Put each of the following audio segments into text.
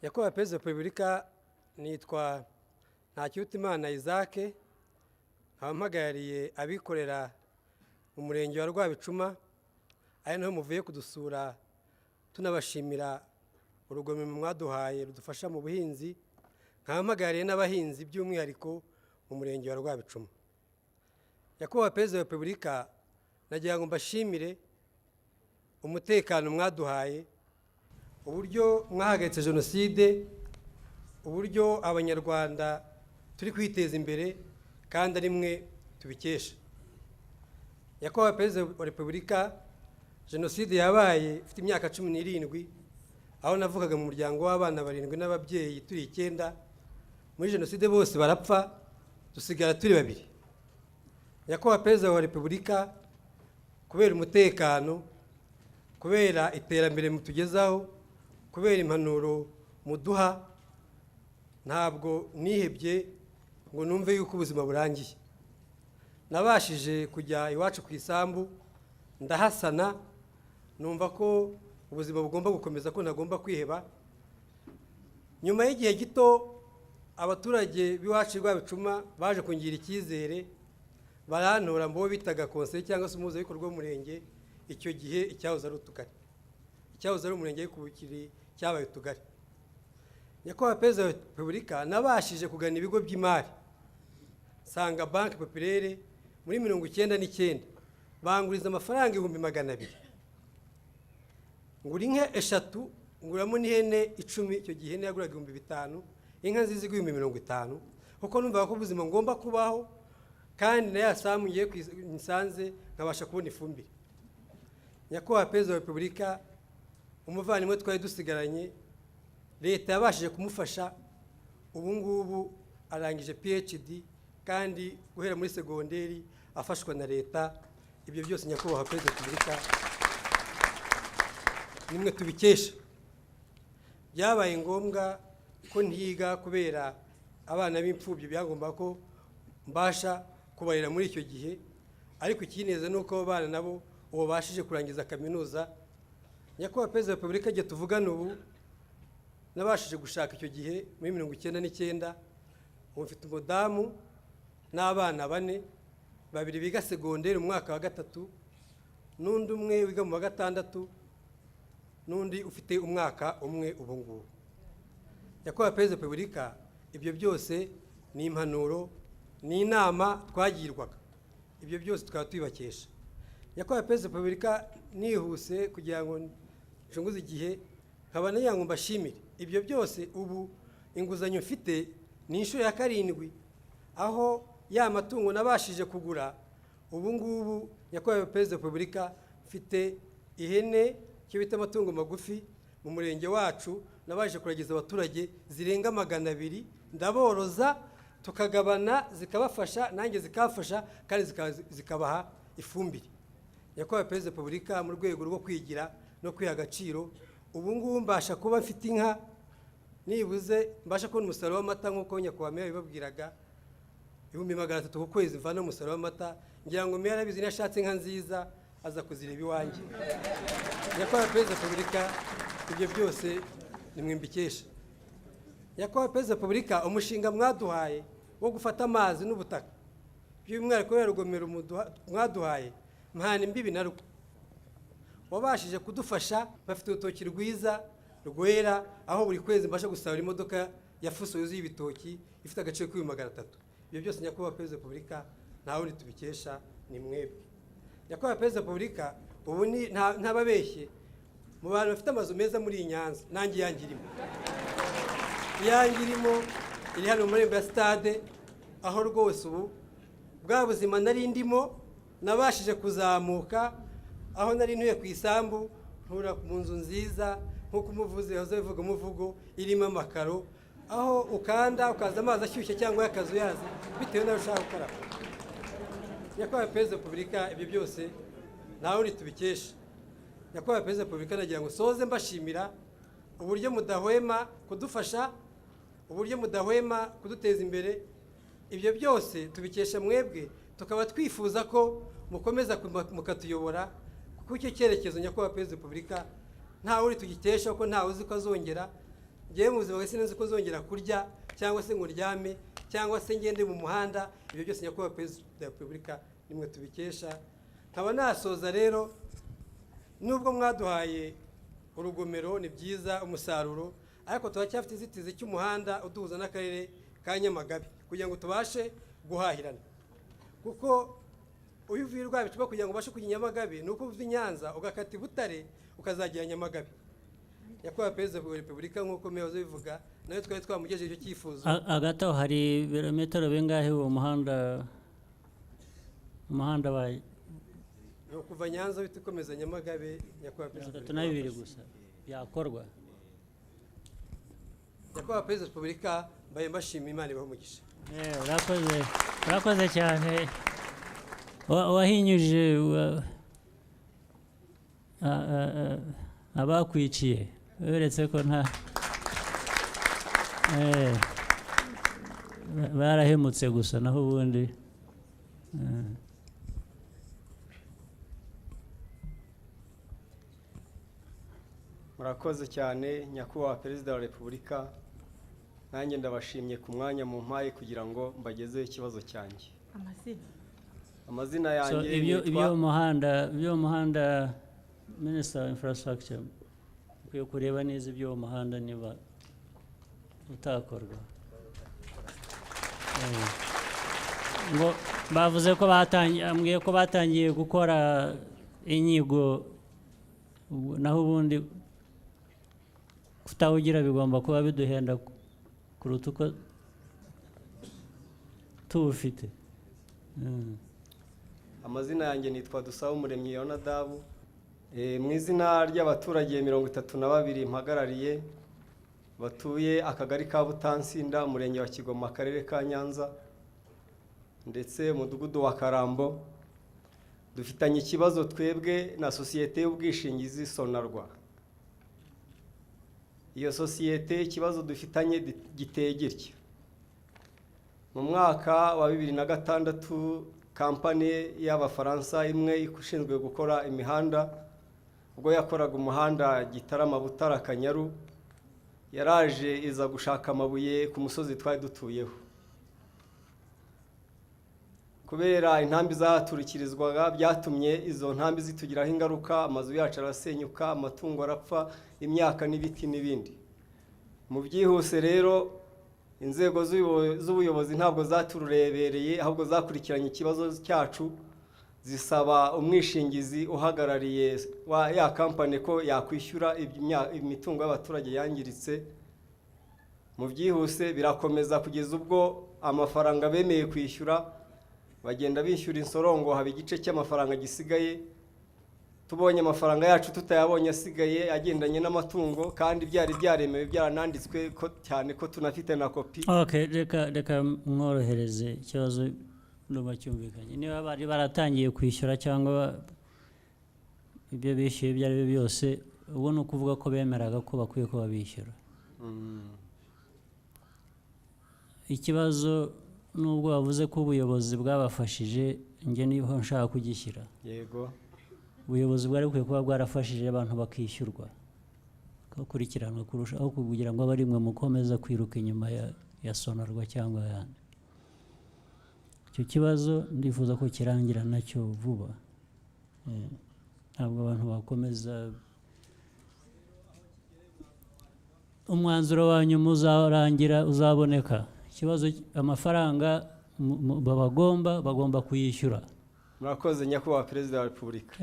Nyakubahwa Perezida wa Repubulika, nitwa Ntakirutimana Isaac, nkaba mpagarariye abikorera mu murenge wa Rwabicuma, ari naho muvuye kudusura, tunabashimira urugomero mwaduhaye rudufasha mu buhinzi. Nkaba mpagarariye n'abahinzi by'umwihariko mu murenge wa Rwabicuma. Nyakubahwa Perezida wa Repubulika, nagira ngo mbashimire umutekano mwaduhaye, uburyo mwahagaritse Jenoside, uburyo Abanyarwanda turi kwiteza imbere kandi ari mwe tubikesha. Nyakubahwa Perezida wa Repubulika, Jenoside yabaye mfite imyaka 17, aho navukaga mu muryango w'abana barindwi n'ababyeyi turi icyenda. Muri Jenoside bose barapfa, dusigara turi babiri. Nyakubahwa Perezida wa Repubulika, kubera umutekano, kubera iterambere mutugezaho, kubera impanuro muduha, ntabwo nihebye ngo numve yuko ubuzima burangiye. Nabashije kujya iwacu ku isambu, ndahasana, numva ko ubuzima bugomba gukomeza, ko ntagomba kwiheba. Nyuma y'igihe gito, abaturage b'iwacu i Rwabicuma baje kungira icyizere, barantora mu bo bitaga konseye cyangwa se umuhuzabikorwa w'umurenge icyo gihe, icyahoze ari utugari, icyahoze ari umurenge ariko ubu kiri cyabaye utugari. Nyakubahwa Perezida wa Repubulika, nabashije kugana ibigo by'imari, nsanga Banque Populaire muri 99, banguriza amafaranga 200,000, ngura inka eshatu, nguramo n'ihene 10. Icyo gihe ihene yaguraga 5000, inka nziza igura 50,000, kuko numvaga ko ubuzima ngomba kubaho, kandi na ya sambu ngiye nsanze nkabasha kubona ifumbire. Nyakubahwa Perezida wa Repubulika, umuvandimwe twari dusigaranye, leta yabashije kumufasha, ubu ngubu arangije PhD, kandi guhera muri segonderi afashwa na leta. Ibyo byose, Nyakubahwa Perezida wa Repubulika, nimwe tubikesha. Byabaye ngombwa ko ntiga kubera abana b'imfubyi, byagomba ko mbasha kubarera muri icyo gihe. Ariko ikineza ni uko abo bana nabo ubu babashije kurangiza kaminuza. Nyakubahwa Perezida wa Repubulika, igihe tuvugana ubu nabashije gushaka icyo gihe muri 99, ubu mfite umudamu n'abana bane, babiri biga segonderi mu mwaka wa gatatu, n'undi umwe wiga mu wa gatandatu, n'undi ufite umwaka umwe ubu ngubu. Nyakubahwa Perezida wa Repubulika, ibyo byose ni impanuro, ni inama twagirwaga, ibyo byose tukaba tubibakesha. Nyakubahwa Perezida wa Repubulika, nihuse kugira ngo ncunguze igihe, nkaba nagira ngo mbashimire ibyo byose. Ubu inguzanyo mfite ni inshuro ya karindwi, aho ya matungo nabashije kugura. Ubu ngubu, Nyakubahwa Perezida wa Repubulika, mfite ihene, icyo bita amatungo magufi, mu murenge wacu nabashije kuragiza abaturage zirenga 200, ndaboroza, tukagabana, zikabafasha nanjye zikamfasha, kandi zikabaha ifumbire. Nyakubahwa Perezida wa Repubulika, mu rwego rwo kwigira no kwiha agaciro, ubu ngubu mbasha kuba mfite inka, nibuze mbasha kubona umusaruro w'amata nk'uko nyakubahwa meya yabibabwiraga, 300,000 ku kwezi mvana umusaruro w'amata. Ngira ngo meya arabizi, niyo ashatse inka nziza aza kuzireba iwanjye. Nyakubahwa Perezida wa Repubulika, ibyo byose nimwe mbikesha. Nyakubahwa Perezida wa Repubulika, umushinga mwaduhaye wo gufata amazi n'ubutaka, by'umwihariko ruriya rugomero mwaduhaye mpana imbibi narwo, wabashije kudufasha. Bafite urutoki rwiza rwera, aho buri kwezi mbasha gusarura imodoka ya fuso yuzuye ibitoki ifite agaciro k'300,000. Ibyo byose, Nyakubahwa Perezida wa Repubulika, nta wundi tubikesha, ni mwebwe. Nyakubahwa Perezida wa Repubulika, ubu ni ntababeshye, mu bantu bafite amazu meza muri iyi Nyanza, nanjye iyanjye irimo, iyanjye irimo, iri hano mu marembo ya sitade, aho rwose ubu bwa buzima nari ndimo nabashije kuzamuka, aho nari ntuye ku isambu ntura mu nzu nziza, nk'uko umuvuzi yahoze abivuga umuvugo, irimo amakaro, aho ukanda ukaza amazi ashyushye cyangwa y'akazuyazi bitewe n'aho ushaka gukaraba. Nyakubahwa Perezida wa Repubulika, ibyo byose nta wundi tubikesha. Nyakubahwa Perezida wa Repubulika, nagira ngo soze mbashimira uburyo mudahwema kudufasha, uburyo mudahwema kuduteza imbere. Ibyo byose tubikesha mwebwe, tukaba twifuza ko mukomeza mukatuyobora, kuko icyo cyerekezo, Nyakubahwa Perezida wa Repubulika, nta wundi tugikesha, kuko ntawe uzi ko azongera. Ngewe mu buzima bwawe sinzi ko nzongera kurya cyangwa se ngo ndyame cyangwa se ngende mu muhanda. Ibyo byose, Nyakubahwa Perezida wa Repubulika, nimwe tubikesha. Nkaba nasoza rero, nubwo mwaduhaye urugomero, ni byiza umusaruro, ariko turacyafite inzitizi cy'umuhanda uduhuza n'akarere ka Nyamagabe kugira ngo tubashe guhahirana, kuko iyo uvuye Rwabicuba kugira ngo ubashe kujya i Nyamagabe ni uko uva i Nyanza ugakata i Butare ukazagera Nyamagabe. Nyakubahwa Perezida wa Repubulika, nk'uko muyobozi bivuga, nawe twari twamugejeje icyo cyifuzo. Hagati aho hari ibirometero bingahe uwo muhanda wa Ni ukuva Nyanza uhita ukomeza Nyamagabe, Nyakubahwa Perezida wa 32 Repubulika. Gusa byakorwa. Nyakubahwa Perezida wa Repubulika, mbaye mbashima, Imana ibahe umugisha. Urakoze, urakoze cyane. Wahinyuje abakwiciye, weretse ko nta barahemutse gusa, naho ubundi. Murakoze cyane, Nyakubahwa Perezida wa Repubulika. Nanjye ndabashimye ku mwanya mumpaye kugira ngo mbagezeho ikibazo cyanjye. Amazina? Amazina So yanjye ibyo nitwa ibyo muhanda, Minister wa Infrastructure, ukwiye kureba neza ibyo muhanda niba utakorwa. Ngo bavuze ko batangiye, ambwiye ko batangiye gukora inyigo. Naho ubundi kutawugira bigomba kuba biduhenda kuruta uko tuwufite. Amazina yanjye nitwa Dusabumuremyi Yonadabu. Mu izina ry'abaturage 32 mpagarariye batuye akagari ka Butansinda, umurenge wa Kigoma, akarere ka Nyanza, ndetse umudugudu wa Karambo, dufitanye ikibazo twebwe na sosiyete y'ubwishingizi Sonarwa. Iyo sosiyete, ikibazo dufitanye giteye gitya: mu mwaka wa 2006, kampani y'Abafaransa imwe ishinzwe gukora imihanda, ubwo yakoraga umuhanda Gitarama Butara Kanyaru, yaraje iza gushaka amabuye ku musozi twari dutuyeho. Kubera intambi zahaturukirizwaga, byatumye izo ntambi zitugiraho ingaruka, amazu yacu arasenyuka, amatungo arapfa, imyaka n'ibiti n'ibindi. Mu byihuse rero, inzego z'ubuyobozi ntabwo zaturebereye, ahubwo zakurikiranye ikibazo cyacu, zisaba umwishingizi uhagarariye wa ya kampani ko yakwishyura imitungo y'abaturage yangiritse. Mu byihuse birakomeza kugeza ubwo amafaranga bemeye kwishyura, bagenda bishyura insorongo, haba igice cy'amafaranga gisigaye. Tubonye amafaranga yacu, tutayabonye asigaye agendanye n'amatungo, kandi byari byaremewe, byarananditswe, ko cyane ko tunafite na kopi. Okay, reka mworohereze ikibazo, ndumva cyumvikanye. Niba bari baratangiye kwishyura cyangwa ibyo bishyuye ibyo ari byo byose, ubu ni ukuvuga ko bemeraga ko bakwiye kuba bishyura. Ikibazo, nubwo bavuze ko ubuyobozi bwabafashije, njye niho nshaka kugishyira. Ubuyobozi bwari bukwiye kuba bwarafashije abantu bakishyurwa, bakurikiranwa kurushaho, kugira ngo abe ari mwe mukomeza kwiruka inyuma ya Sonarwa cyangwa ayandi. Icyo kibazo ndifuza ko kirangira nacyo vuba. Ntabwo abantu bakomeza. Umwanzuro wa nyuma uzarangira, uzaboneka. Ikibazo, amafaranga babagomba, bagomba kuyishyura. Murakoze, Nyakubahwa Perezida wa Repubulika.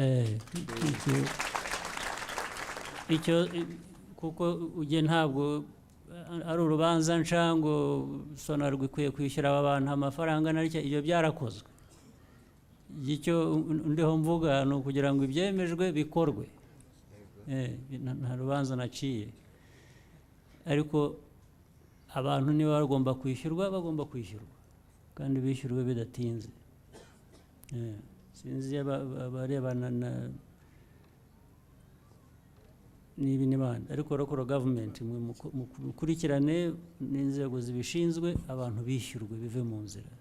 Icyo kuko ujye ntabwo ari urubanza nca ngo Sonarwa ikwiye kwishyura aba bantu amafaranga naryo, ibyo byarakozwe. Icyo ndiho mvuga ni ukugira ngo ibyemejwe bikorwe. Nta rubanza naciye, ariko abantu niba bagomba kwishyurwa, bagomba kwishyurwa kandi bishyurwe bidatinze. Sinzi abarebana na n'ibi n'ibandi, ariko local government mwe mukurikirane n'inzego zibishinzwe, abantu bishyurwe bive mu nzira.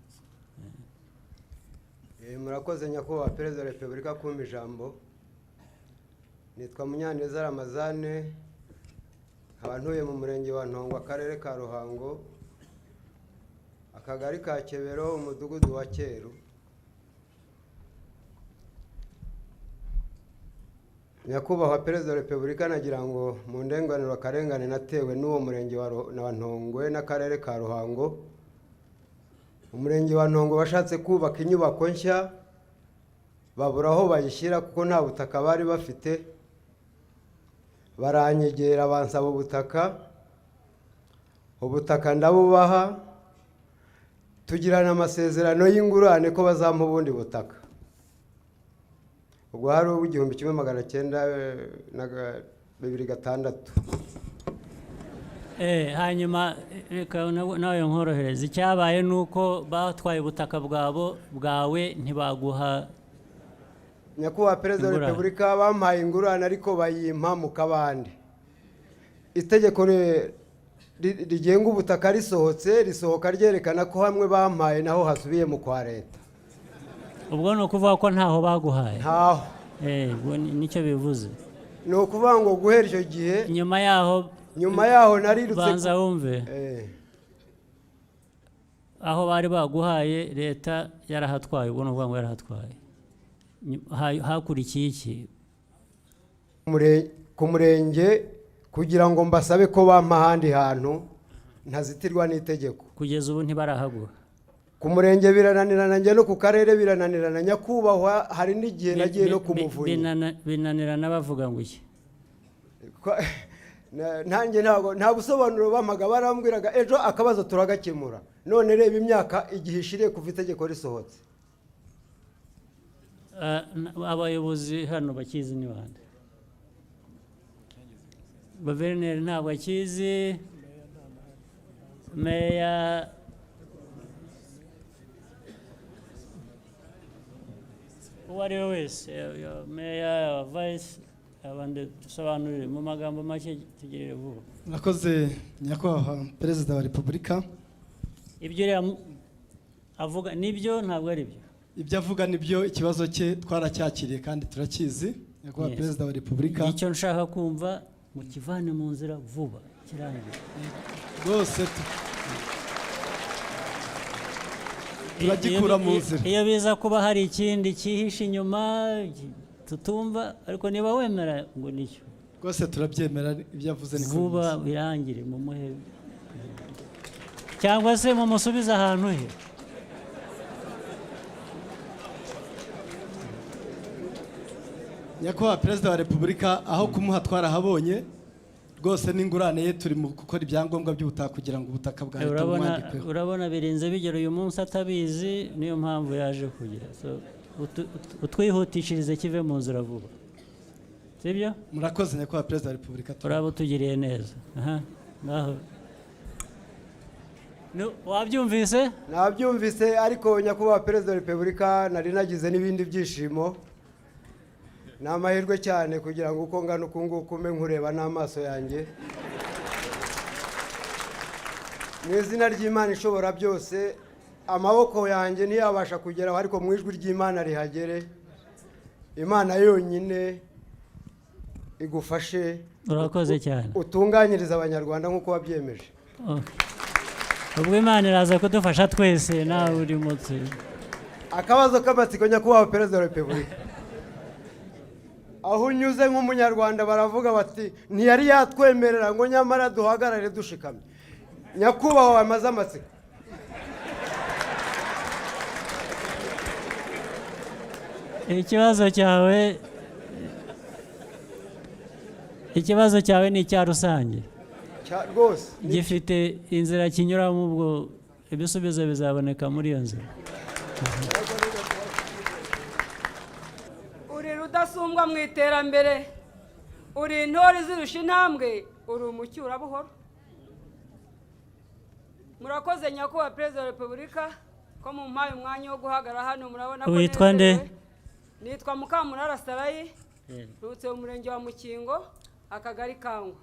Murakoze, Nyakubahwa Perezida wa Repubulika, kumpa ijambo. Nitwa Munyaneza Ramazane, nkaba Nkaba ntuye mu murenge wa Ntongwe, akarere ka Ruhango, akagari ka Kebero, umudugudu wa Cyeru. Nyakubahwa Perezida wa Repubulika, nagira ngo mu ndenganuro akarengane natewe n'uwo murenge wa Ntongwe n'akarere ka Ruhango. Umurenge wa Ntongwe washatse kubaka inyubako nshya, babura aho bayishyira kuko nta butaka bari bafite. Baranyegera bansaba ubutaka, ubutaka ndabubaha, tugirana amasezerano y'ingurane ko bazampa ubundi butaka. Ubwo hari 1926. Hanyuma reka nawe nkorohereza. Icyabaye ni uko batwaye ubutaka bwabo bwawe ntibaguha. Nyakubahwa Perezida wa Ingurane. Repubulika, bampaye ingurane ariko bayimpa mu kabande. Itegeko rigenga ubutaka risohotse, risohoka ryerekana ko hamwe bampaye naho hasubiye mu kwa leta. Ubwo ni ukuvuga ko ntaho baguhaye? Ntaho. Ubwo nicyo bivuze. Ni ukuvuga ngo guhera icyo gihe, nyuma yaho, nyuma yaho narirutse banza wumve. Aho bari baguhaye leta yarahatwaye, ubwo ni ukuvuga ngo yarahatwaye. Hakurikiye iki? Ku murenge kugira ngo mbasabe ko bampa ahandi hantu ntazitirwa n'itegeko. Kugeza ubu ntibarahaguha? Ku murenge birananirana, njya no ku karere birananirana. Nyakubahwa, hari n'igihe nagiye no ku muvunyi. Binanirana bavuga ngo iki? Nanjye ntabwo nta busobanuro bampaga, barambwiraga ejo akabazo turagakemura. None reba imyaka igihe ishiriye kuva itegeko risohotse. Abayobozi hano bakizi ni bande? Guverineri ntabwo akizi, meya, uwo ari we wese, meya, vice, abandi, dusobanurire mu magambo make, tugirire vuba. Murakoze, Nyakubahwa Perezida wa Repubulika. Ibyo uriya avuga nibyo, ntabwo ari byo? Ibyo avuga nibyo, ikibazo cye twaracyakiriye kandi turakizi, Nyakubahwa Perezida wa Repubulika. Icyo nshaka kumva, mukivane mu nzira vuba kirangiye. Rwose turagikura mu nzira. Iyo biza kuba hari ikindi cyihishe inyuma tutumva, ariko niba wemera ngo nicyo. Rwose turabyemera, ibyo avuze niko Vuba bimeze. birangire, mumuhe cyangwa se mumusubize ahantu he. Nyakubahwa Perezida wa Repubulika, aho kumuha twarahabonye rwose, n'ingurane ye turi mu gukora ibyangombwa by'ubutaka kugira ngo ubutaka bwa leta Urabona, bumwandikweho. urabona birinze bigera uyu munsi atabizi, niyo mpamvu yaje kugira. So, utwihutishirize kive mu nzira vuba, sibyo? Murakoze, Nyakubahwa Perezida wa Repubulika. Uraba utugiriye neza. Aha ngaho. Wabyumvise? Nabyumvise, ariko Nyakubahwa Perezida wa Repubulika, nari nagize n'ibindi byishimo. Ni amahirwe cyane kugira ngo uko ngana uku nguku mbe nkureba n'amaso yanjye. Mu izina ry'Imana ishobora byose, amaboko yanjye ntiyabasha kugeraho, ariko mu ijwi ry'Imana rihagere. Imana yonyine igufashe. Urakoze cyane. Utunganyirize Abanyarwanda nk'uko wabyemeje. Okay. Ubwo Imana iraza kudufasha twese, nawe urimo Akabazo k'amatsiko, Nyakubahwa Perezida wa Repubulika: aho unyuze nk'Umunyarwanda baravuga bati ntiyari yatwemerera ngo nyamara duhagarare dushikamye. Nyakubahwa, wamaze amatsiko. Ikibazo cyawe ni icya rusange. Rwose. Gifite inzira kinyuramo, ubwo ibisubizo bizaboneka muri iyo nzira. Uri rudasumbwa mu iterambere, uri intore izirusha intambwe, uri umucyurabuhoro. Murakoze, Nyakubahwa Perezida wa Repubulika, ko mumpaye umwanya wo guhagarara hano. Murabona ko Witwa nde? nezerewe. Nitwa Mukamurara Sarayi, nturutse mu murenge wa Mukingo, akagari Kangwa.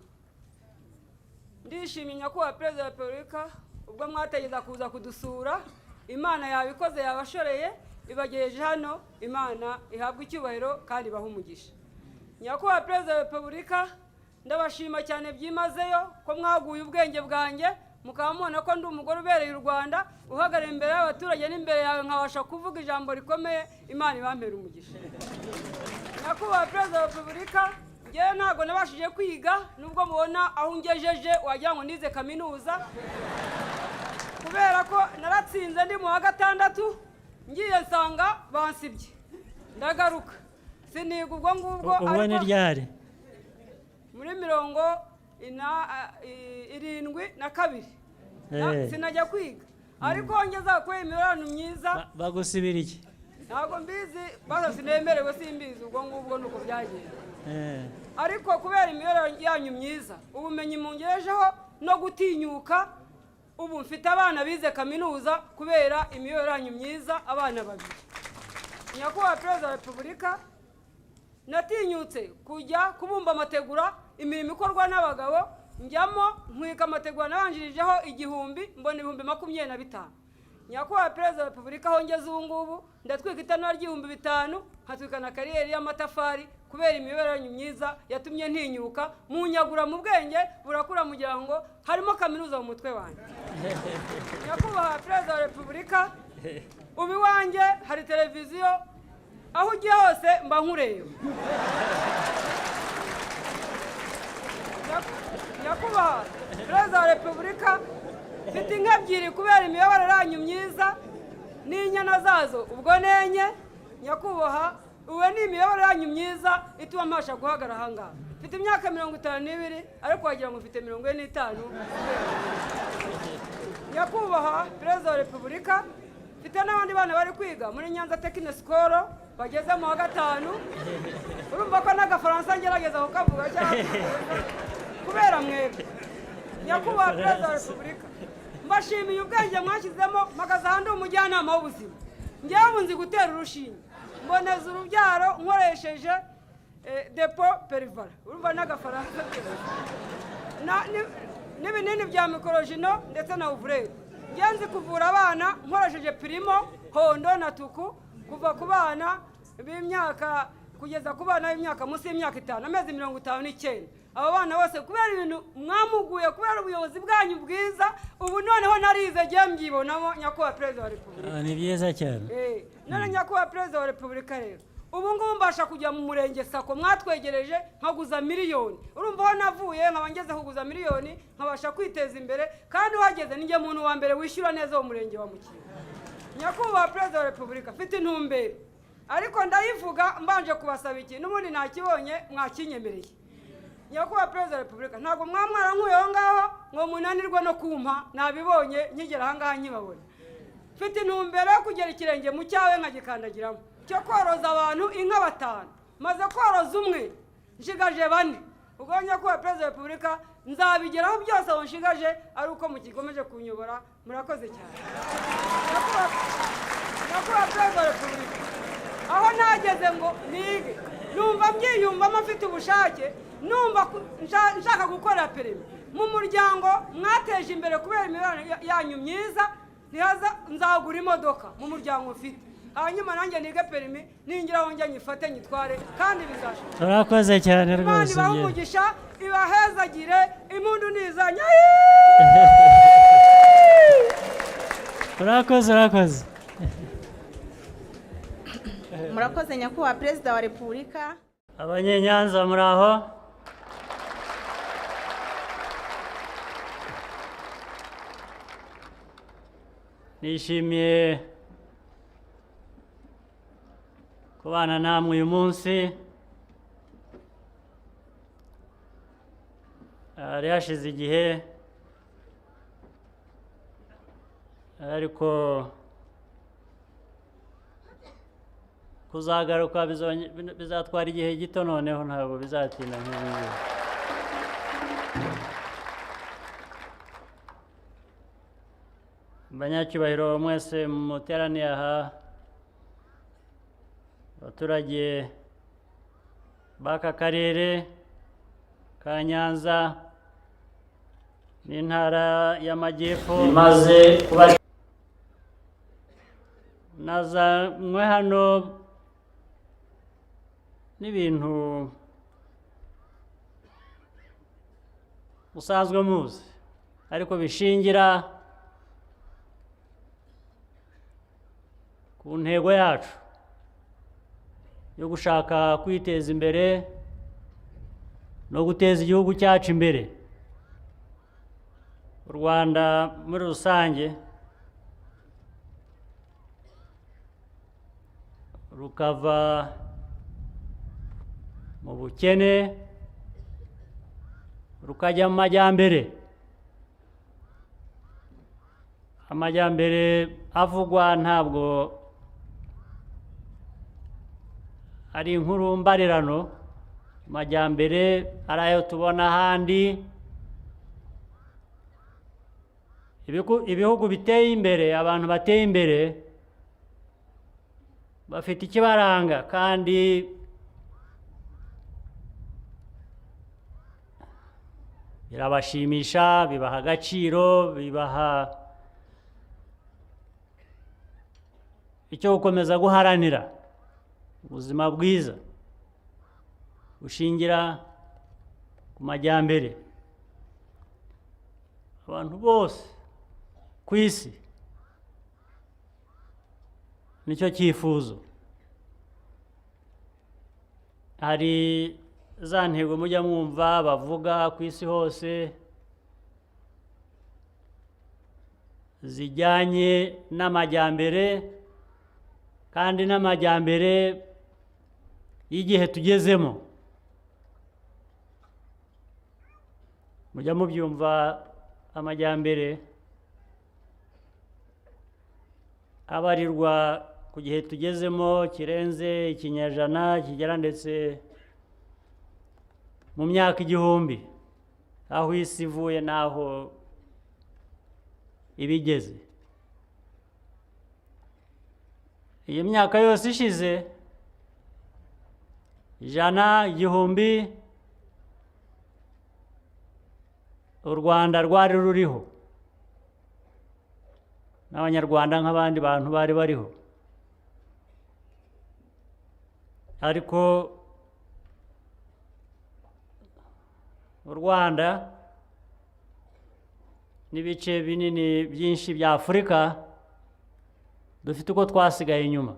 Ndishimye, Nyakubahwa Perezida wa Repubulika, ubwo mwategeza kuza kudusura. Imana yabikoze, yabashoreye, ibagejeje hano. Imana ihabwe icyubahiro kandi ibahe umugisha. Nyakubahwa Perezida wa Repubulika. Ndabashima cyane byimazeyo ko mwaguye ubwenge bwanjye, mukaba mubona ko ndi umugore ubereye u Rwanda, uhagarara imbere y'abaturage n'imbere yawe nkabasha kuvuga ijambo rikomeye. Imana ibampere umugisha. Nyakubahwa Perezida wa Repubulika, ngewe ntabwo nabashije kwiga, nubwo mubona aho ungejeje wagira ngo nize kaminuza, kubera ko naratsinze ndi mu wa gatandatu, ngiye nsanga bansibye, ndagaruka siniga ubwo ngubwo. Ubwo ni Ariko ryari? Muri 72. Sinajya kwiga, ariko ngeza kubera imibonano myiza. Bagusibira iki? Ntabwo mbizi, baza sinemerewe, simbizi, ubwo ngubwo nuko byagenze. Ariko kubera imibereho yanyu myiza, ubumenyi mungejeho no gutinyuka, ubu mfite abana bize kaminuza kubera imibereho yanyu myiza, abana babiri. Nyakubahwa Perezida wa Repubulika, natinyutse kujya kubumba amategura, imirimo ikorwa n'abagabo, njyamo ntwika amategura nabanjirijeho 1000, mbona 25,000. Nyakubahwa Perezida wa Repubulika, aho ngeze ubu ngubu ndatwika itanura ry'5,000, nkatwika na kariyeri y'amatafari, kubera imibereho yanyu myiza yatumye ntinyuka, munyagura mu bwenge burakura, mugira ngo harimo kaminuza mu mutwe wanjye. Nyakubahwa Perezida wa Repubulika, ubu iwanjye hari televiziyo, aho ugiye hose mba nkureba. Nyakubahwa Perezida wa Repubulika, mfite inka ebyiri kubera imiyoborere yanyu myiza n'inyana zazo ubwo nenye. Nyakubahwa, ubu ni imiyoborere yanyu myiza ituma mbasha guhagarara aha ngaha. Mfite imyaka 52, ariko wagira ngo mfite 45. Nyakubahwa Perezida wa Repubulika, mfite n'abandi bana bari kwiga muri Nyanza Technical School, bageze mu wa gatanu. Urumva ko n'agafaransa ngerageza kukavuga cyangwa kubera mwebwe. Nyakubahwa Perezida wa Repubulika, mbashimiye ubwenge mwashyizemo, mpagaze ahandi umujyanama w'ubuzima. Ngewe ubu nzi gutera urushinge, mboneza urubyaro nkoresheje Depo-Provera, urumva n'agafaransa, n'ibinini bya Microgynon ndetse na Ovrette. Ngewe nzi kuvura abana nkoresheje Primo, Hondo na Tuku, kuva ku bana b'imyaka kugeza ku bana b'imyaka munsi y'imyaka 5, amezi 59. Aba bana bose kubera ibintu mwamuguye, kubera ubuyobozi bwanyu bwiza, ubu noneho narize, ngiye mbyibonamo, Nyakubahwa Perezida wa Repubulika. Ah, ni byiza cyane. None Nyakubahwa Perezida wa Repubulika rero, ubu ngubu mbasha kujya mu murenge SACCO mwatwegereje, nkaguza miliyoni. Urumva aho navuye nkaba ngeze kuguza miliyoni, nkabasha kwiteza imbere, kandi uhageze ninjye muntu wa mbere wishyura neza wo murenge wa Mukingo. Nyakubahwa Perezida wa Repubulika, mfite intumbero, ariko ndayivuga mbanje kubasaba iki, n'ubundi nakibonye mwakinyemereye. Nyakubahwa Perezida wa Repubulika, ntabwo mwamwarankuye aho ngaho ngo munanirwe no kumpa, nabibonye nkigera aha ngaha nkibabona. Mfite intumbero yo kugera ikirenge mu cyawe nkagikandagiramo, cyo koroza abantu inka batanu. Maze koroza umwe, nshigaje bane. Ubwo Nyakubahwa Perezida wa Repubulika, nzabigeraho byose aho nshigaje ari uko mukigomeje kunyobora. Murakoze cyane. Nyakubahwa Perezida wa Repubulika, aho nageze ngo nige, numva mbyiyumvamo, mfite ubushake, numva nshaka gukora perimi. Mu muryango mwateje imbere kubera imibereho yanyu myiza, ntihaza nzagura imodoka mu muryango mfite, hanyuma nanjye nige perimi, ningiraho njya nyifate nyitware, kandi bizashoboka. Urakoze cyane Imana rwose. ibahe Byiza. umugisha, ibahezagire, impundu nizanya. Urakoze, urakoze. Murakoze, Nyakubahwa Perezida wa Repubulika. Abanyenyanza, muri aho? Nishimiye kubana namwe uyu munsi. Hari hashize igihe, ariko kuzagaruka bizatwara igihe gito, noneho ntabwo bizatinda nk'ibi ngibi. Banyacyubahiro mwese muteraniye aha, abaturage b'aka karere ka Nyanza n'intara y'Amajyepfo, maze kuba nazanywe hano n'ibintu. musanzwe muzi, ariko bishingira ku ntego yacu yo gushaka kwiteza imbere no guteza igihugu cyacu imbere. U Rwanda muri rusange rukava mu bukene rukajya mu majyambere. Amajyambere avugwa ntabwo ari inkuru mbarirano, amajyambere ari ayo tubona ahandi. Ibihugu biteye imbere, abantu bateye imbere bafite ikibaranga, kandi birabashimisha, bibaha agaciro, bibaha icyo gukomeza guharanira ubuzima bwiza bushingira ku majyambere. Abantu bose ku isi nicyo cyifuzo. Hari za ntego mujya mwumva bavuga ku isi hose zijyanye n'amajyambere, kandi n'amajyambere y'igihe tugezemo. Mujya mubyumva, amajyambere abarirwa ku gihe tugezemo kirenze ikinyejana, kigera ndetse mu myaka 1000, aho isi ivuye n'aho ibigeze. Iyi myaka yose ishize, 100, 1000, u Rwanda rwari ruriho n'Abanyarwanda nk'abandi bantu bari bariho, ariko u Rwanda n'ibice binini byinshi bya Afurika dufite uko twasigaye inyuma.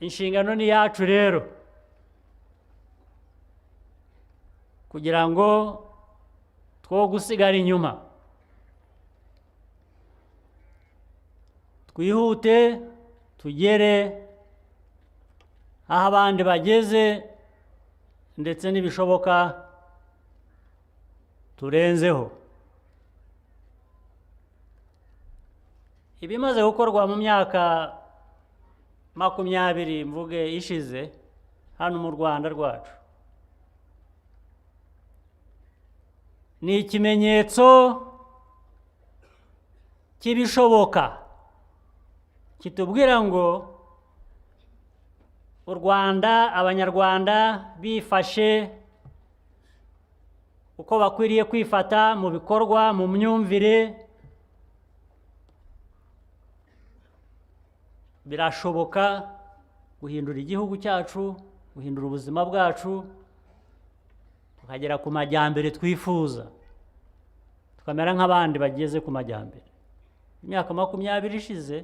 Inshingano ni yacu rero kugira ngo two gusigara inyuma, twihute tugere aho abandi bageze, ndetse n'ibishoboka turenzeho. Ibimaze gukorwa mu myaka 20 mvuge ishize hano mu Rwanda rwacu ni ikimenyetso cy'ibishoboka, kitubwira ngo u Rwanda, Abanyarwanda bifashe uko bakwiriye kwifata mu bikorwa, mu myumvire, birashoboka guhindura igihugu cyacu, guhindura ubuzima bwacu, tukagera ku majyambere twifuza, tukamera nk'abandi bageze ku majyambere. Imyaka 20 ishize,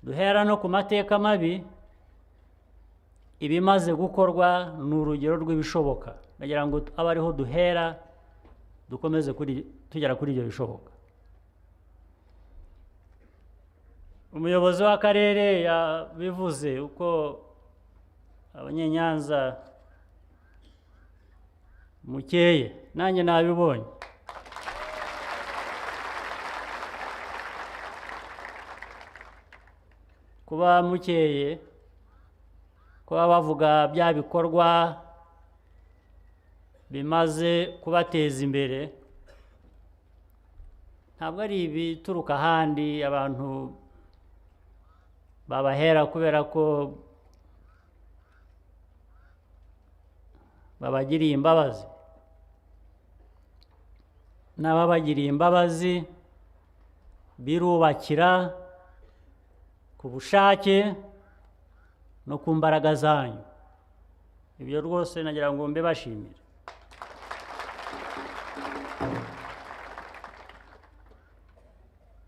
duhera no ku mateka mabi, ibimaze gukorwa ni urugero rw'ibishoboka. Ndagira ngo abe ariho duhera dukomeze tugera kuri ibyo bishoboka. Umuyobozi w'akarere yabivuze uko Abanyenyanza mukeye, nanjye nabibonye. Kuba mukeye, kuba bavuga bya bikorwa bimaze kubateza imbere, ntabwo ari ibituruka ahandi abantu babahera kubera ko babagiriye imbabazi. N'ababagiriye imbabazi birubakira ku bushake no ku mbaraga zanyu. Ibyo rwose nagira ngo mbe bashimire.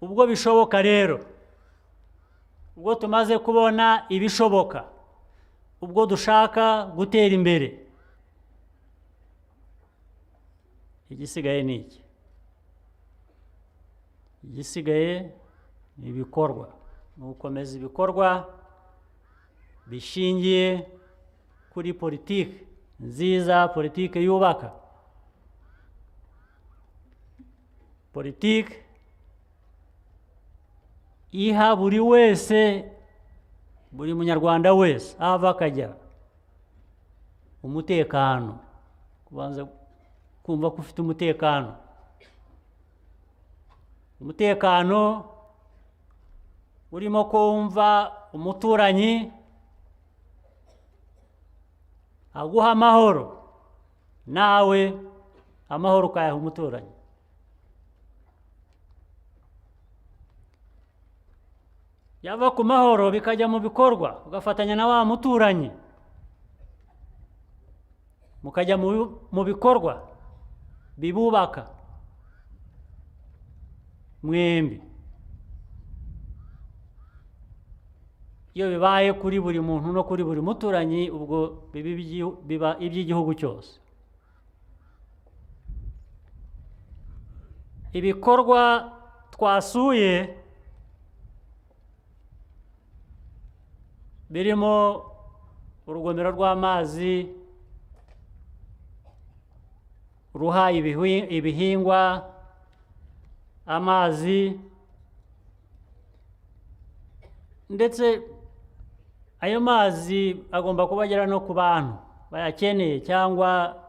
Ubwo bishoboka rero, ubwo tumaze kubona ibishoboka, ubwo dushaka gutera imbere, igisigaye ni iki? Igisigaye ni ibikorwa, ni ugukomeza ibikorwa bishingiye kuri politiki nziza, politiki yubaka, politiki iha buri wese, buri munyarwanda wese aho ava akajya umutekano, kubanza kumva ko ufite umutekano. Umutekano urimo kumva umuturanyi aguha amahoro, nawe amahoro ukayaha umuturanyi. Yava ku mahoro bikajya mu bikorwa, ugafatanya na wa muturanyi, mukajya mu bikorwa bibubaka mwembi. Iyo bibaye kuri buri muntu no kuri buri muturanyi, ubwo biba iby'igihugu cyose. Ibikorwa twasuye birimo urugomero rw'amazi ruha ibihingwa amazi, ndetse ayo mazi agomba kuba agera no ku bantu bayakeneye cyangwa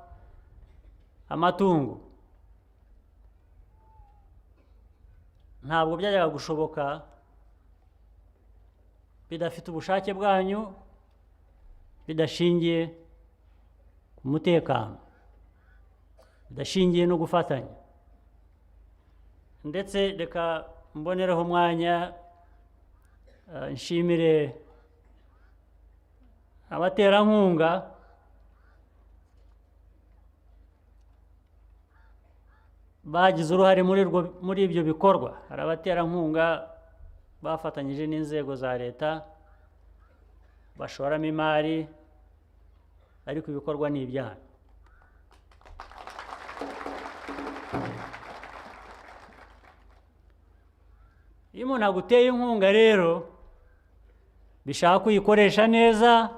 amatungo. Ntabwo byajyaga gushoboka bidafite ubushake bwanyu, bidashingiye ku mutekano, bidashingiye no gufatanya. Ndetse reka mbonereho umwanya nshimire abaterankunga bagize uruhare muri ibyo bikorwa. Hari abaterankunga bafatanyije n'inzego za leta bashoramo imari, ariko ibikorwa ni ibyanyu. Iyo umuntu aguteye inkunga rero, bishaka kuyikoresha neza,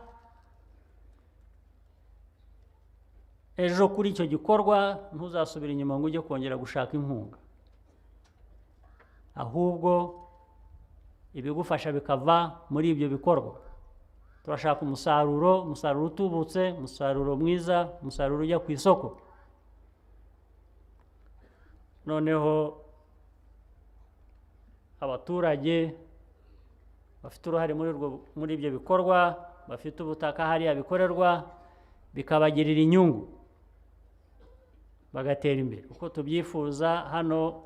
ejo kuri icyo gikorwa ntuzasubire inyuma ngo ujye kongera gushaka inkunga, ahubwo ibigufasha bikava muri ibyo bikorwa. Turashaka umusaruro, umusaruro utubutse, umusaruro mwiza, umusaruro ujya ku isoko. Noneho abaturage bafite uruhare muri ibyo bikorwa, bafite ubutaka hariya bikorerwa, bikabagirira inyungu, bagatera imbere. Uko tubyifuza hano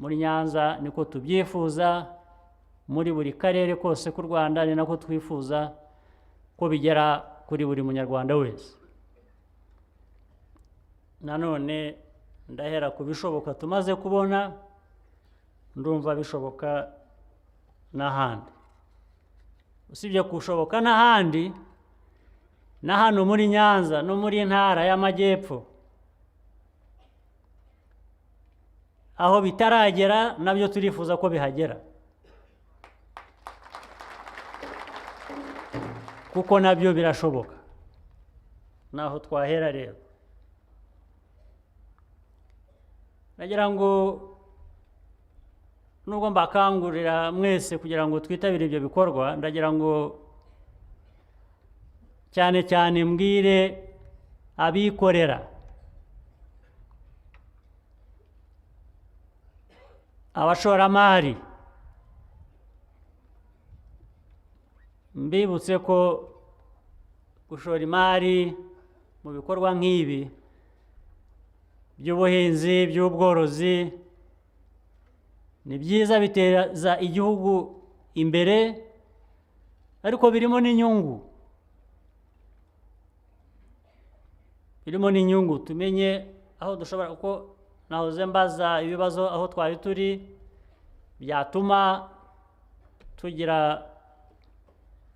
muri Nyanza niko tubyifuza muri buri karere kose k'u Rwanda, ni nako twifuza ko bigera kuri buri munyarwanda wese. Nanone ndahera ku bishoboka tumaze kubona, ndumva bishoboka n'ahandi. Usibye kushoboka n'ahandi, na hano muri Nyanza no muri ntara y'Amajyepfo aho bitaragera nabyo turifuza ko bihagera, kuko nabyo birashoboka. Naho twahera rero, nagira ngo nubwo mbakangurira mwese kugira ngo twitabire ibyo bikorwa, ndagira ngo cyane cyane mbwire abikorera, abashoramari, mbibutse ko gushora imari mu bikorwa nk'ibi by'ubuhinzi, by'ubworozi ni byiza, biteza igihugu imbere, ariko birimo n'inyungu. Birimo n'inyungu, tumenye aho dushobora, kuko nahoze mbaza ibibazo aho twari turi byatuma tugira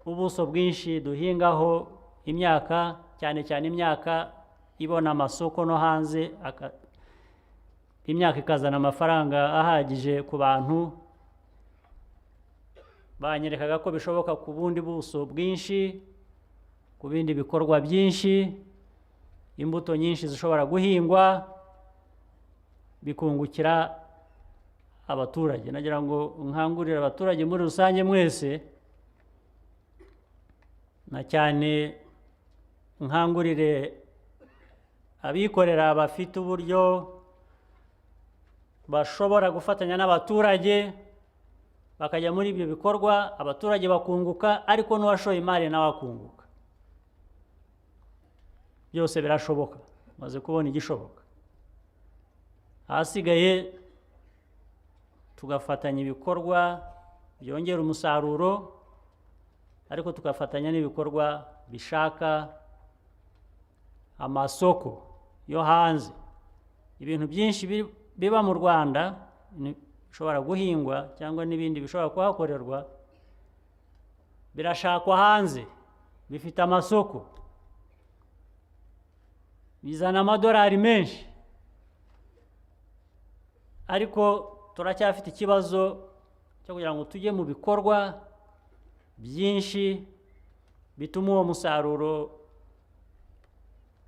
ubuso bwinshi duhingaho imyaka, cyane cyane imyaka ibona amasoko no hanze, imyaka ikazana amafaranga ahagije ku bantu. Banyerekaga ko bishoboka ku bundi buso bwinshi, ku bindi bikorwa byinshi, imbuto nyinshi zishobora guhingwa bikungukira abaturage. Nagira ngo nkangurire abaturage muri rusange mwese, na cyane nkangurire abikorera bafite uburyo bashobora gufatanya n'abaturage bakajya muri ibyo bikorwa, abaturage bakunguka, ariko n'uwashoye imari nawe akunguka. Byose birashoboka, maze kubona igishoboka. Ahasigaye tugafatanya ibikorwa byongera umusaruro, ariko tugafatanya n'ibikorwa bishaka amasoko yo hanze. Ibintu byinshi biba mu Rwanda bishobora guhingwa cyangwa n'ibindi bishobora kuhakorerwa birashakwa hanze, bifite amasoko, bizana amadolari menshi, ariko turacyafite ikibazo cyo kugira ngo tujye mu bikorwa byinshi bituma uwo musaruro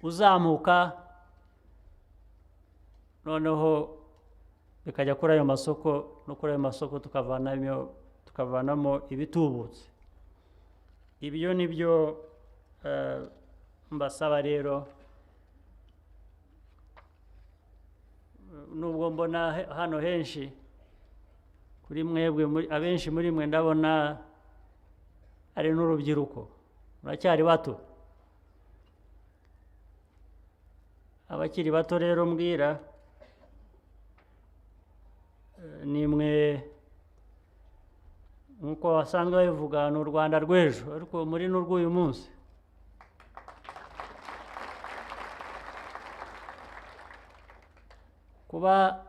uzamuka, noneho bikajya kuri ayo masoko, no kuri ayo masoko tukavanamo ibitubutse. Ibyo nibyo mbasaba rero. Nubwo mbona hano henshi kuri mwebwe, abenshi muri mwe ndabona ari n'urubyiruko, muracyari bato. Abakiri bato rero mbwira nimwe, nkuko basanzwe babivuga, ni u Rwanda rw'ejo, ariko muri n'urw'uyu munsi. Kuba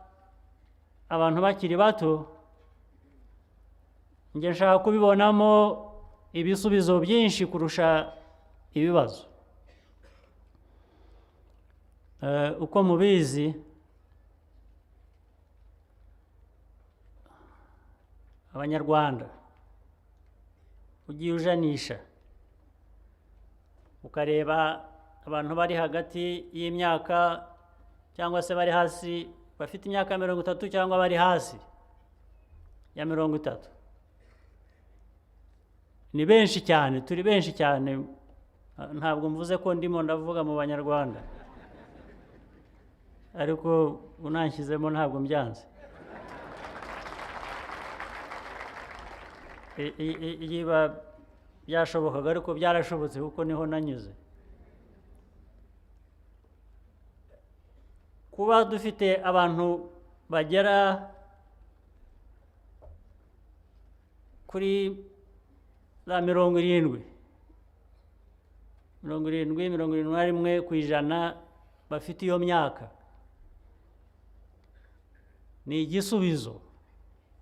abantu bakiri bato, njye nshaka kubibonamo ibisubizo byinshi kurusha ibibazo. Uko mubizi, Abanyarwanda ugiye ujanisha ukareba abantu bari hagati y'imyaka cyangwa se bari hasi, bafite imyaka 30 cyangwa bari hasi ya 30, ni benshi cyane, turi benshi cyane. Ntabwo mvuze ko ndimo ndavuga mu Banyarwanda, ariko unanshyizemo ntabwo mbyanze. Iba byashobokaga, ariko byarashobotse kuko niho nanyuze. Kuba dufite abantu bagera kuri za 70, 70, 71% bafite iyo myaka, ni igisubizo.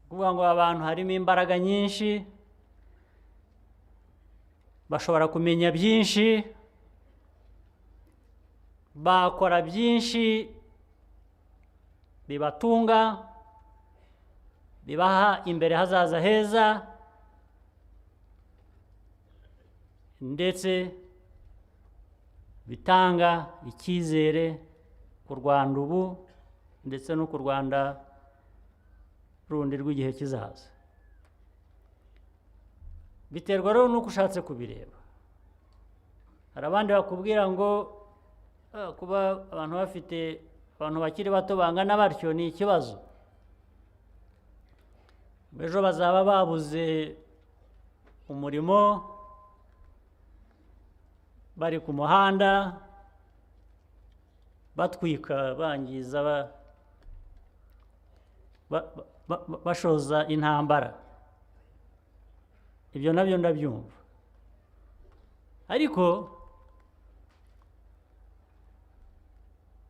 Kuvuga ngo abantu harimo imbaraga nyinshi, bashobora kumenya byinshi, bakora byinshi bibatunga, bibaha imbere hazaza heza, ndetse bitanga icyizere ku Rwanda ubu ndetse no ku Rwanda rundi rw'igihe kizaza. Biterwa rero nuko ushatse kubireba. Hari abandi bakubwira ngo kuba abantu bafite abantu bakiri bato bangana batyo ni ikibazo, ejo bazaba babuze umurimo, bari ku muhanda batwika, bangiza, bashoza intambara. Ibyo nabyo ndabyumva, ariko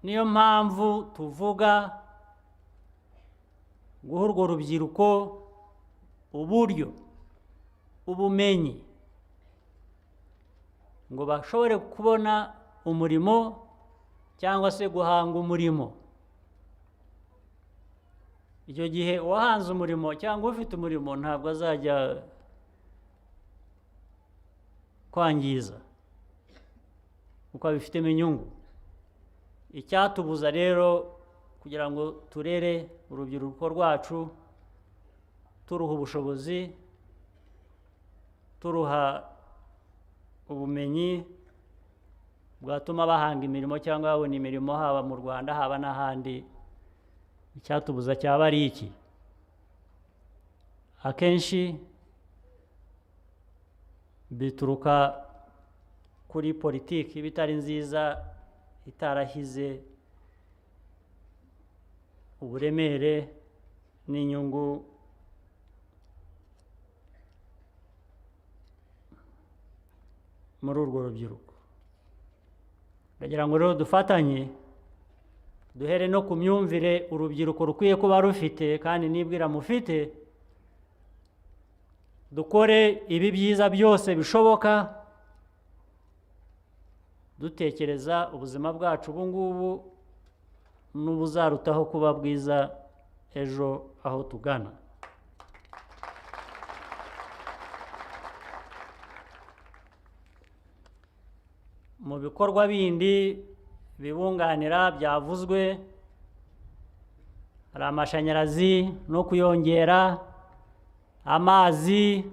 Niyo mpamvu tuvuga guha urwo rubyiruko uburyo, ubumenyi, ngo bashobore kubona umurimo cyangwa se guhanga umurimo. Icyo gihe uwahanze umurimo cyangwa ufite umurimo ntabwo azajya kwangiza kuko abifitemo inyungu. Icyatubuza rero kugira ngo turere urubyiruko rwacu turuha ubushobozi, turuha ubumenyi bwatuma bahanga imirimo cyangwa babona imirimo haba mu Rwanda haba n'ahandi, icyatubuza cyaba ari iki? Akenshi bituruka kuri politiki iba itari nziza, itarahize uburemere n'inyungu muri urwo rubyiruko. Ndagira ngo rero dufatanye, duhere no ku myumvire urubyiruko rukwiye kuba rufite kandi nibwira mufite, dukore ibi byiza byose bishoboka, dutekereza ubuzima bwacu ubu ngubu n'ubuzarutaho kuba bwiza ejo aho tugana. Mu bikorwa bindi bibunganira byavuzwe, hari amashanyarazi no kuyongera, amazi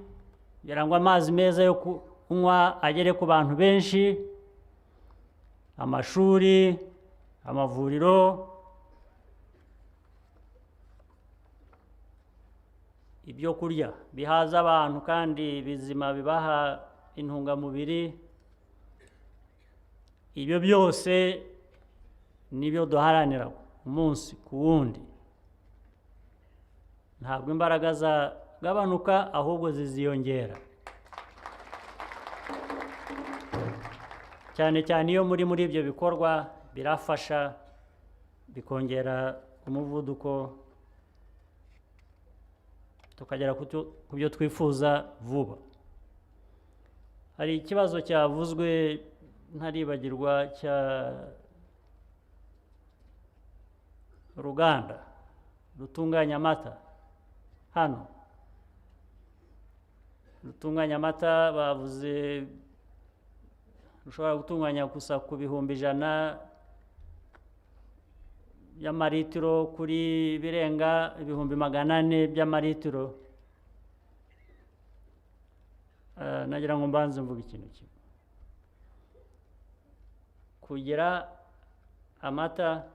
kugira ngo amazi meza yo kunywa agere ku bantu benshi, amashuri, amavuriro, ibyo kurya bihaza abantu kandi bizima bibaha intungamubiri. Ibyo byose nibyo duharanira umunsi ku wundi. Ntabwo imbaraga zagabanuka ahubwo ziziyongera, cyane cyane iyo muri ibyo bikorwa birafasha, bikongera umuvuduko, tukagera ku byo twifuza vuba. Hari ikibazo cyavuzwe ntaribagirwa cya ruganda rutunganya amata hano. Rutunganya amata bavuze rushobora gutunganya gusa ku 100,000 by'amaritiro kuri birenga 400,000 by'amaritiro. Nagira ngo mbanze mvuge ikintu kimwe. Kugira amata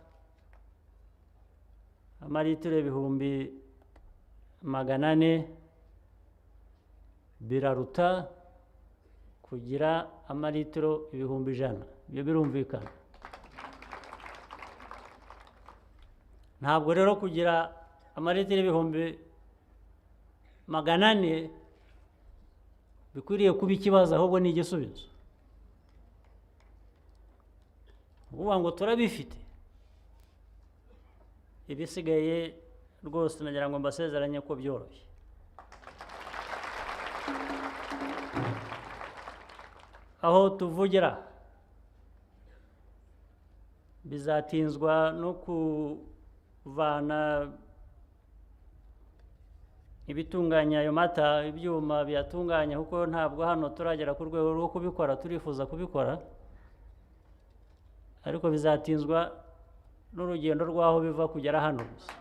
amaritiro 400,000 biraruta kugira amaritiro 100,000. Ibyo birumvikana. Ntabwo rero kugira amaritiro 400,000 bikwiriye kuba ikibazo, ahubwo ni igisubizo. Uvuga ngo turabifite, ibisigaye rwose nagira ngo mbasezeranye ko byoroshye. Aho tuvugira bizatinzwa no kuvana ibitunganya ayo mata, ibyuma biyatunganya, kuko ntabwo hano turagera ku rwego rwo kubikora, turifuza kubikora, ariko bizatinzwa n'urugendo rw'aho biva kugera hano gusa.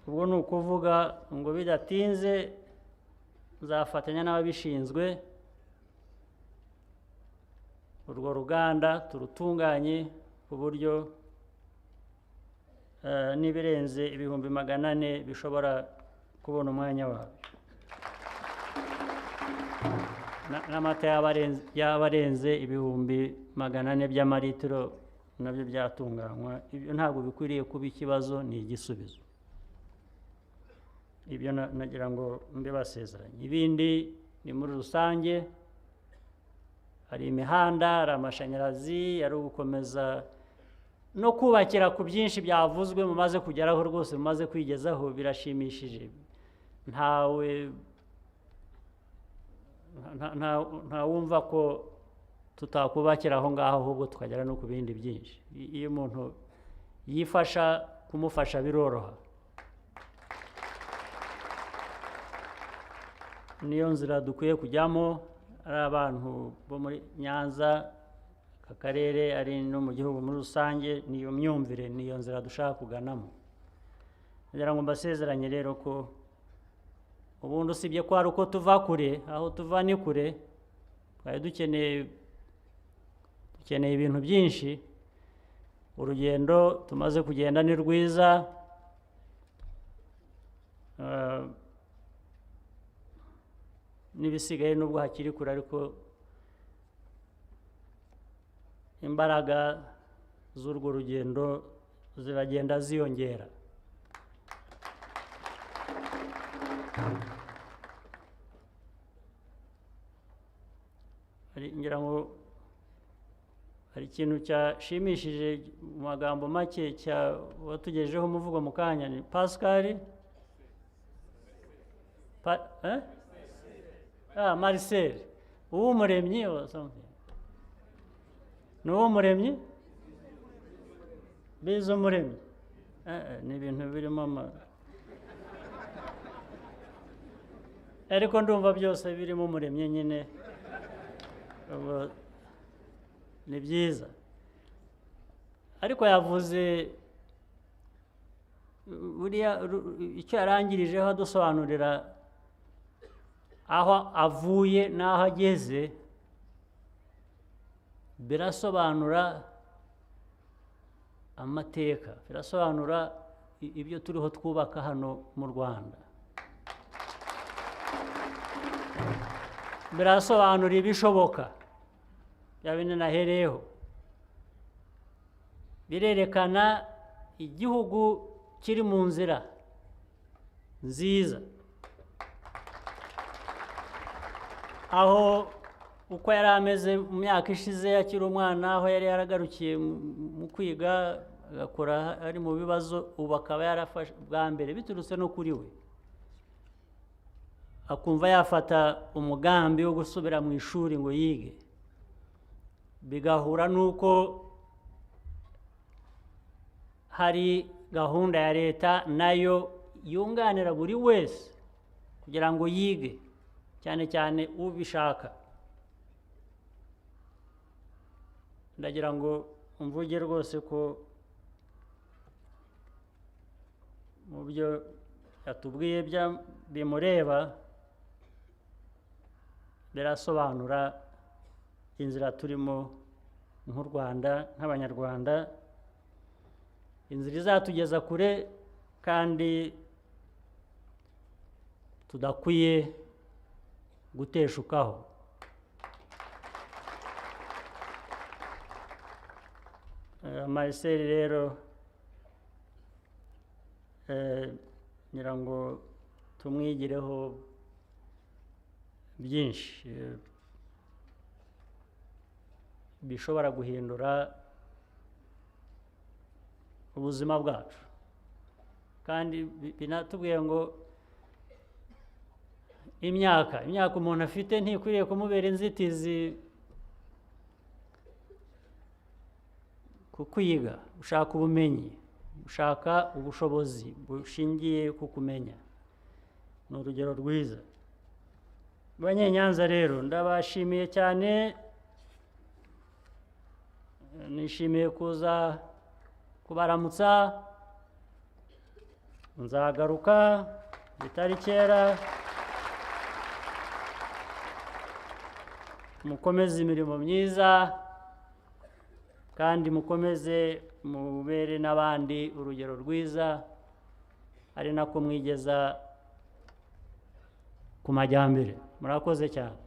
Ubwo ni ukuvuga ngo bidatinze nzafatanya n'ababishinzwe urwo ruganda turutunganye ku buryo n'ibirenze 400,000 bishobora kubona umwanya wabyo, n'amata y'abarenze 400,000 by'amaritiro nabyo byatunganywa. Ibyo ntabwo bikwiriye kuba ikibazo, ni igisubizo. Ibyo nagira ngo mbibasezeranye. Ibindi ni muri rusange. Hari imihanda, hari amashanyarazi, ari ugukomeza no kubakira ku byinshi byavuzwe mumaze kugeraho rwose, mumaze kwigezaho, birashimishije. Ntawe ntawumva ko tutakubakira aho ngaho, ahubwo tukagera no ku bindi byinshi. Iyo umuntu yifasha, kumufasha biroroha. Niyo nzira dukwiye kujyamo, ari abantu bo muri Nyanza, aka karere, ari no mu gihugu muri rusange. Niyo myumvire, niyo nzira dushaka kuganamo. Ngira ngo mbasezeranye rero ko ubundi usibye ko hari uko tuva kure, aho tuva ni kure, twari dukeneye ibintu byinshi. Urugendo tumaze kugenda ni rwiza, n'ibisigaye nubwo hakiri kure, ariko imbaraga z'urwo rugendo ziragenda ziyongera. Ngira ngo hari ikintu cyashimishije mu magambo make cya watugejejeho umuvugo mu kanya, ni Pascal Marcel Uwumuremyi, ni Uwumuremyi, Bizumuremyi, ni ibintu birimo ariko ndumva byose birimo Umuremyi nyine, ni byiza. Ariko yavuze buriya icyo yarangirijeho adusobanurira aho avuye n'aho ageze, birasobanura amateka, birasobanura ibyo turiho twubaka hano mu Rwanda, birasobanura ibishoboka bya bindi nahereyeho, birerekana igihugu kiri mu nzira nziza, aho uko yari ameze mu myaka ishize akiri umwana, aho yari yaragarukiye mu kwiga agakora ari mu bibazo, ubu akaba yarafashe bwa mbere biturutse no kuri we, akumva yafata umugambi wo gusubira mu ishuri ngo yige, bigahura n'uko hari gahunda ya leta nayo yunganira buri wese kugira ngo yige, cyane cyane ubishaka. Ndagira ngo mvuge rwose ko mu byo yatubwiye bimureba birasobanura inzira turimo nk'u Rwanda, nk'Abanyarwanda, inzira izatugeza kure kandi tudakwiye guteshukaho. Marcel rero ngira ngo tumwigireho byinshi bishobora guhindura ubuzima bwacu, kandi binatubwiye ngo imyaka umuntu afite ntikwiriye kumubera inzitizi ku kwiga, ushaka ubumenyi, ushaka ubushobozi bushingiye ku kumenya. Ni urugero rwiza. Banyenyanza rero ndabashimiye cyane, nishimiye kuza kubaramutsa, nzagaruka bitari kera. Mukomeze imirimo myiza kandi mukomeze mubere n'abandi urugero rwiza, ari nako mwigeza ku majyambere. Murakoze cyane.